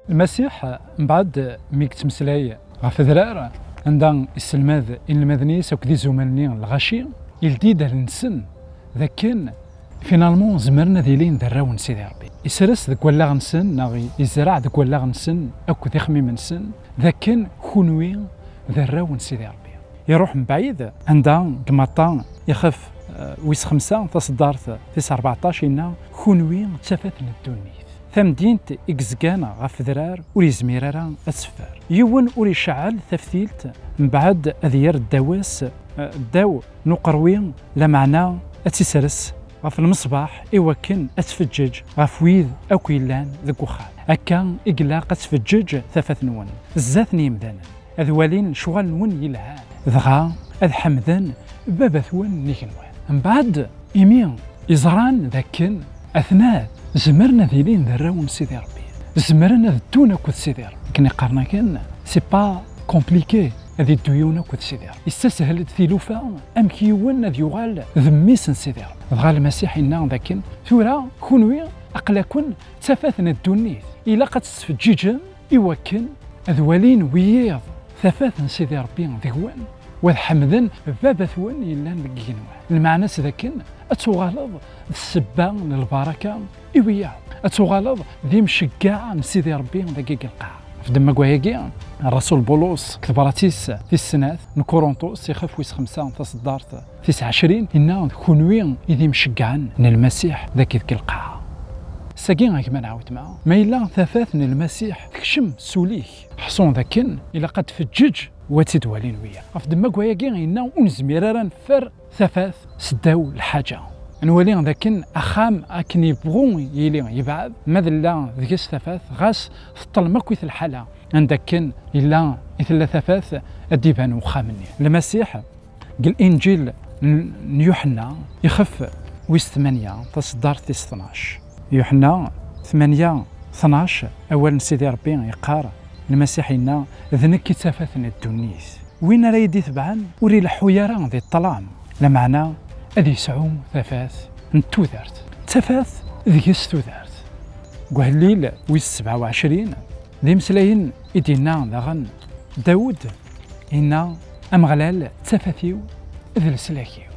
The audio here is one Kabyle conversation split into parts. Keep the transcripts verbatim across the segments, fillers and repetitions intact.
Lmasiḥ, mbeɛd mi yettmeslay ɣef udrar, anda isselmad inelmaden-is akked izumal-nni n lɣaci, ildi-d allen-nsen d akken finalement zemren ad ilin d arraw n Sidi Ṛebbi. Isres deg wallaɣ-nsen, neɣ izreɛ deg wallaɣ-nsen akked ixemmimen-nsen d akken kunwi d arraw n Sidi Ṛebbi. Iruḥ mebɛid, anda deg Matta ixef, eh, wis xemsa, taṣeddart tis rbeɛṭac, yenna: "Kunwi d tafat n ddunit." Tamdint i yezgan ɣef udrar ur yezmir ara ad teffer. Yiwen ur iceɛɛel taftilt mbeɛd ad yerr ddaw-as, eh, ddaw n uqerwi, lameɛna ad tt-isres ɣef lmeṣbaḥ i wakken ad tfeǧǧeǧ ɣef wid akk yellan deg uxxam. Akka i ilaq ad tfeǧǧeǧ tafat-nwen zdat n yimdanen, ad walin lecɣal-nwen yelhan, dɣa ad ḥemden Baba-twen n igenwan. Mbeɛd, imi i ẓran d akken atna zemren ad ilin d arraw n Sidi Ṛebbi, zemren ad ddun akked Sidi Ṛebbi. Akken i qqaren akken, c'est pas compliqué ad iddu yiwen akked Sidi Ṛebbi. Yessashel-d tilufa amek yiwen ad yuɣal d mmi-s n Sidi Ṛebbi. Dɣa Lmasiḥ yenna d akken: "Tura kunwi aql-aken d tafat n ddunit, ilaq ad tesfeǧǧiǧem i wakken ad walin wiyiḍ tafat n Sidi Ṛebbi deg-wen, u ad ḥemden Baba-twen yellan deg igenwan." Lmeɛna-s d akken ad tuɣaleḍ d ssebba n lbaraka i wiyaḍ, ad tuɣaleḍ d imceggeɛ n Sidi Ṛebbi dagi deg lqaɛa. Ɣef ddemma n wayagi, Ṛṛasul Bulus deg tebrat-is tis snat n Kurunṭus, ixef wis xemsa, taṣeddart tis ɛecrin, yenna d kunwi i d imceggɛen n Lmasiḥ dagi deg lqaɛa. Sagi, a gma neɣ a weltma, ma yella tafat n Lmasiḥ tekcem s ul-ik, ḥṣu d akken ilaq ad tfeǧǧeǧ u ad tt-id-walin wiyaḍ. Ɣef ddemma n wayagi, yenna ur nezmir ara neffer tafat seddaw lḥaǧa. Nwali d akken axxam akken yebɣu yili yebɛed, ma tella deg-s tafat, ɣas teṭṭlem akkit lḥala, anda akken yella i tella tafat, ad d-iban uxxam-nni. Lmasiḥ deg Linǧil n, n Yuḥenna, ixef wis tmanya, taṣeddart tis tnac. Yuḥenna tmanya tnac, awal n Sidi Ṛebbi yeqqar, Lmasiḥ yenna: "D nekk i d tafat n ddunit. Win ara yi-d-itebɛen ur ileḥḥu ara di ṭṭlam, lameɛna ad yesɛu tafat n tudert." Tafat deg-s tudert. Deg uhellil wis sebɛa u ɛecrin, d imeslayen i d-yenna daɣen Dawed, yenna: "Ameɣlal d tafat-iw d leslak-iw."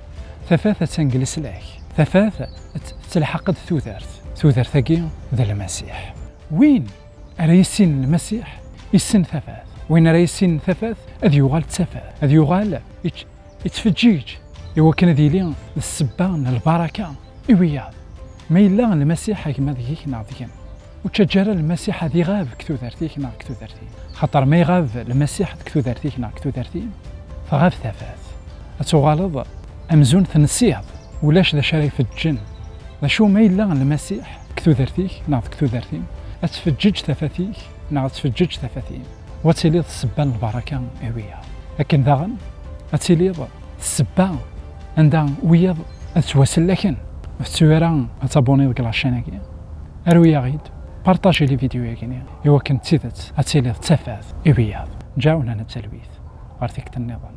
Tafat attan deg leslak. Tafat t-, tettelḥaq-d tudert. Tudert-agi d Lmasiḥ. Win ara yissinen Lmasiḥ, issen tafat. Win ara yissinen tafat, ad yuɣal d tafat. Ad yuɣal yečč-, yettfeǧǧiǧ i wakken ad yili d ssebba n lbaraka i wiyaḍ. Ma yella Lmasiḥ a gma deg-k neɣ deg-m, ur ttaǧǧa ara Lmasiḥ ad iɣab deg tudert-ik neɣ deg tudert-im. Xaṭer ma iɣab Lmasiḥ deg tudert-ik neɣ deg tudert-im, tɣab tafat. Ad tuɣaleḍ amzun tensiḍ, ulac d acu ara ifeǧǧen. D acu ma yella Lmasiḥ deg tudert-ik neɣ deg tudert-im, ad tfeǧǧeǧ tafat-ik neɣ ad tfeǧǧeǧ tafat-im, u ad tiliḍ d ssebba n lbaraka i wiyaḍ. Akken daɣen ad tiliḍ d ssebba anda wiyaḍ ad ttwasellaken. Ur tettu ara ad tabuniḍ deg la chaîne-agi. Aru-yaɣ-id, partaji les vidéos-agi-ni, i wakken d tidet ad tiliḍ d tafat i wiyaḍ. Ǧaw lana d talwit ɣer tikkelt nniḍen.